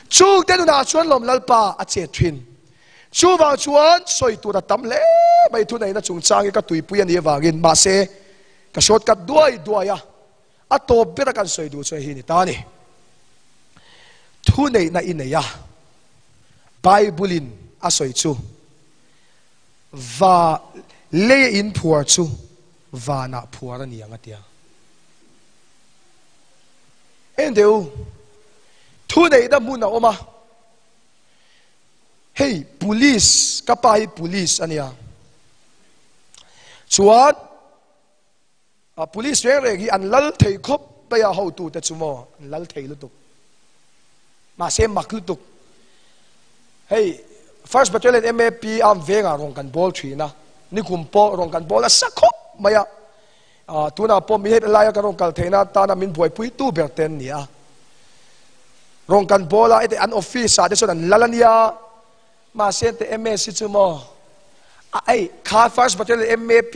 Speaker 1: Chungte nunah chuan lawm Lalpa a chet thin. Chuvang chuan sawi tur a tam hle mai thuneihna chungchang hi ka tuipui a nih avangin mahse ka shortcut duai duai a, a tawp bera kan sawi duh chu hei hi ni ta a ni. Thuneihna i nei a, Bible in a sawi chu va leia in phuar chu vanah phuar a ni ang a tia. En teh u, thuneihna hmun a awm a, hei police, ka pa hi police a nia. Chuan. Police reng reng hi an lal thei khawp mai a, hotute chu maw an lal thei lutuk. Mahse mak lutuk. Hei First Battalion MAP am vengah rawn kan bawl thin a, nikum pawh rawn kan bawl nasa khawp mai a. Tunah pawh mi helaia kan rawn kal theihna atana min buaipuitu ber te an ni a. Rawn kan bawl a, heti an office ah te chuan an lal a nia. Mahse te MS hi chu maw a ei kha First Battalion MAP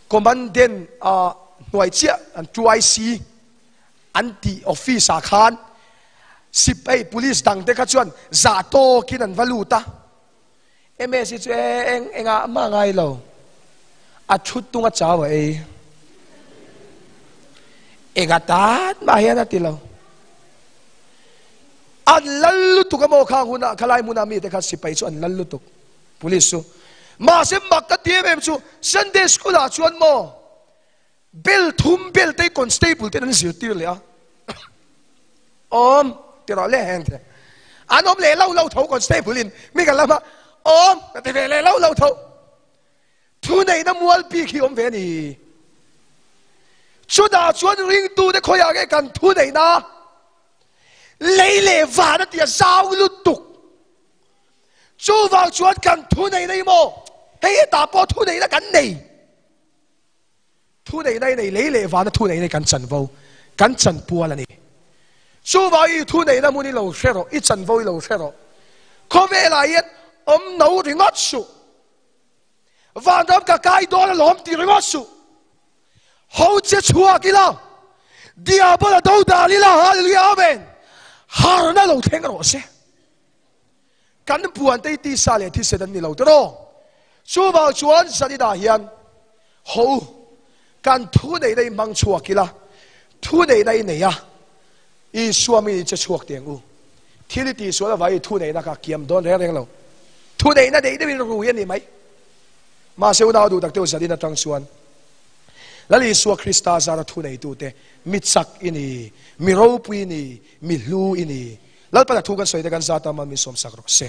Speaker 1: Commandant hnuai chiah an 2IC an tih office ah khan sipai police dang te kha chuan zah tawkin an va lut a. MS hi chu eng engah mah ngai lo a thut tung a chau a ei enga tan mah hian a ti lo. An lal lutuk a maw khang hunah khalai hmunah mite kha sipai chu an lal lutuk police chu. Mahse mak ka ti em em chu Sunday school ah chuan maw Bel thum bel te constable ten an zirtir leh a awm ti rawh le heng te an awm leh lo lo tho constable in mi kan lama awm ka ti ve leh lo lo tho thu neihna mual bik hi awm ve a ni chutah chuan ringtu te khawiah nge kan thu neihna lei leh van a ti a zau lutuk chuvang chuan kan thu neihna hi maw hei hetah pawh thu neihna kan nei Thu neihna i nei lei leh vana thu neihna i kan chanvo, kan chanpual a ni. Chuvang i thu neihna hmun i lo hre rawh, i chanvo i lo hre rawh. Khawvelah hian awm no ringawt suh. Vanram ka kai dawn alawm ti ringawt suh. Ho che chhuak ila, diabola do dal ila, hallelujah amen. Harna lo thleng rawh se. Kan puante hi tisa leh thisen an ni lo tiraw? Chuvang chuan Zanina hian ho kan thu neihna i hmang chhuak ila, thu neihna i nei a, Isua mi che chhuak teh ang u. Thil i tihsual avangin i thu neihna kha kiam dawn reng reng lo. Thu neihna neih deuhin rui a ni mai. Mahse unau duh tak deuh Zanina atang chuan Lal Isua Krista zara thu neitute mi chak i ni, mi ropui i ni, mi hlu i ni. Lalpana thu kan sawi te kan zat a, man min sawmsak rawh se.